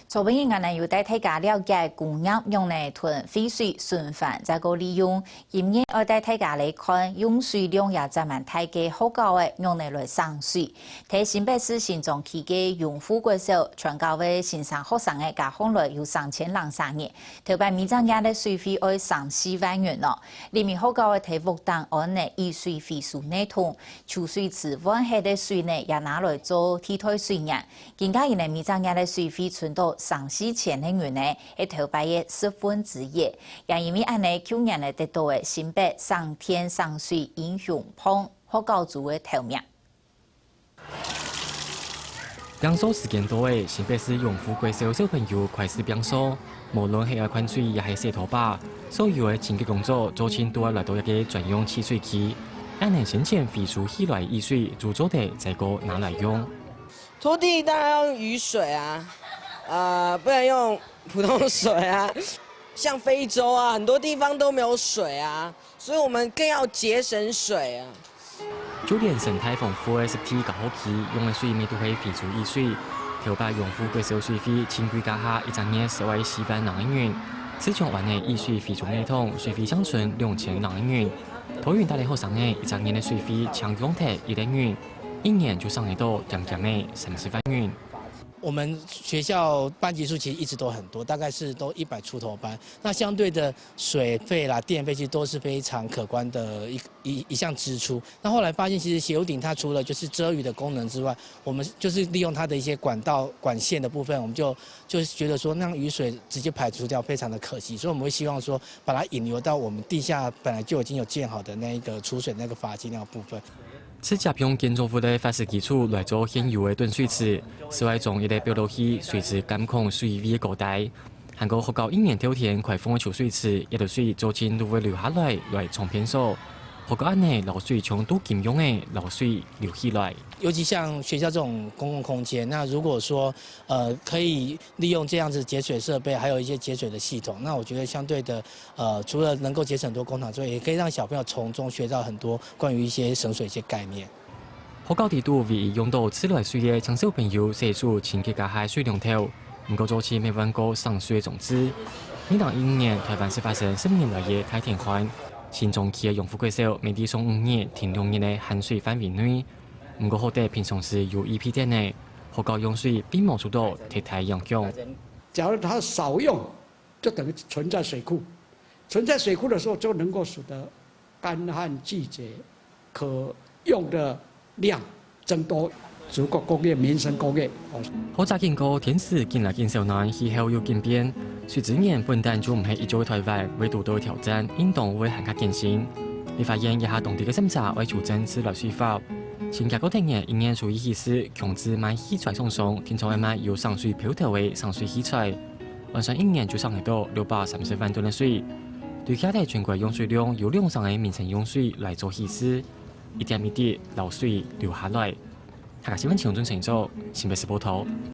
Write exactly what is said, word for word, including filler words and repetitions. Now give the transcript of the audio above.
昨晡日𠊎等有帶大家了解工業仰仔同廢水循環再過利用，今日愛帶大家來看用水量也正蠻大个學校仔仰仔來省水。在新北市新莊區个永福國小，全校个先生學生仔加項來有三千零三人，頭擺每隻月个水費愛三四萬元哦。這名學校仔在屋頂安仔雨水回收系統，抽水池換忒个水呢也拿來做替代水源。 今下佢等每隻月个水費存到三四千个銀仔，係頭擺个十分之一。也因為恁仔，舊年仔得到个新北省電省水英雄榜學校組个頭名。摒掃時間到咧，新北市永福國小小朋友開始摒掃，無論係愛擐水也係洗拖把，所有个清潔工作做盡都愛來到一個專用儲水區，恁仔先前回收起來个雨水，就做得再過拿來用。 拖地當然要用雨水啊，呃，不能用普通水啊。像非洲啊，很多地方都没有水啊，所以我们更要节省水啊。就連生態豐富个濕地教學區，用个水乜都係非洲雨水。頭擺永福國小水費，親歸加下一隻月收愛四萬零銀。自從安仔雨水回收系統，水費淨存兩千零銀。桃園大人學生仔一隻月个水費淨降忒一個銀。 一年就省得到減減仔三十萬元。我們學校班級數其實一直都很多，大概是都一百出頭班。那相對的水費啦、電費其實都是非常可觀的一一一項支出。那後來發現，其實斜屋頂它除了就是遮雨的功能之外，我們就是利用它的一些管道、管線的部分，我們就就是覺得說讓雨水直接排除掉，非常的可惜。所以我們會希望說，把它引流到我們地下本來就已經有建好的那一個儲水那個閥接那個部分。 直接用建築物个設施基礎來做現有个囤水池，係愛裝一個表露器，隨時監控水位个高低。還過學校一年透天開放个儲水池，一滴水做盡都會留下來，來充便所。學校恁仔撈水像鍍金樣仔撈水流起來。尤其像學校這種公共空間，那如果說，呃，可以利用這樣子節水設備，還有一些節水的系統，那我覺得相對的，呃，除了能夠節省很多公帑之外，也可以讓小朋友從中學到很多關於一些省水一些概念。 學校裡肚唯一用到自來水个，請小朋友洗手清潔該下水龍頭。毋過早前乜換過省水个裝置。二零一五年，臺灣係發生十年來个大停水，新莊區个永福國小，每日上五日、停兩日个限水範圍內。毋過好得平常時有預備電个，學校用水並無受到忒大影響。假如它少用，就等於存在水庫，存在水庫的時候，就能夠使得 乾旱季節可用的量增多，足夠供應民生供應。哦，好在經過天時緊來緊燒暖，氣候又緊變，水資源本旦就毋係一朝个代換，會堵到挑戰，應當會還較艱辛。立法院這下當地个審查愛修正自來水法，新加坡當年一月初一起勢，強制賣汽車廠商，定著愛賣有省水標頭个省水汽車。 換算一年就省得到六百三十萬噸个水。對其他全國用水量有兩成个民生用水來做稀釋，一點一滴流水流下來。客家新聞陳永忠製作，新北市報導。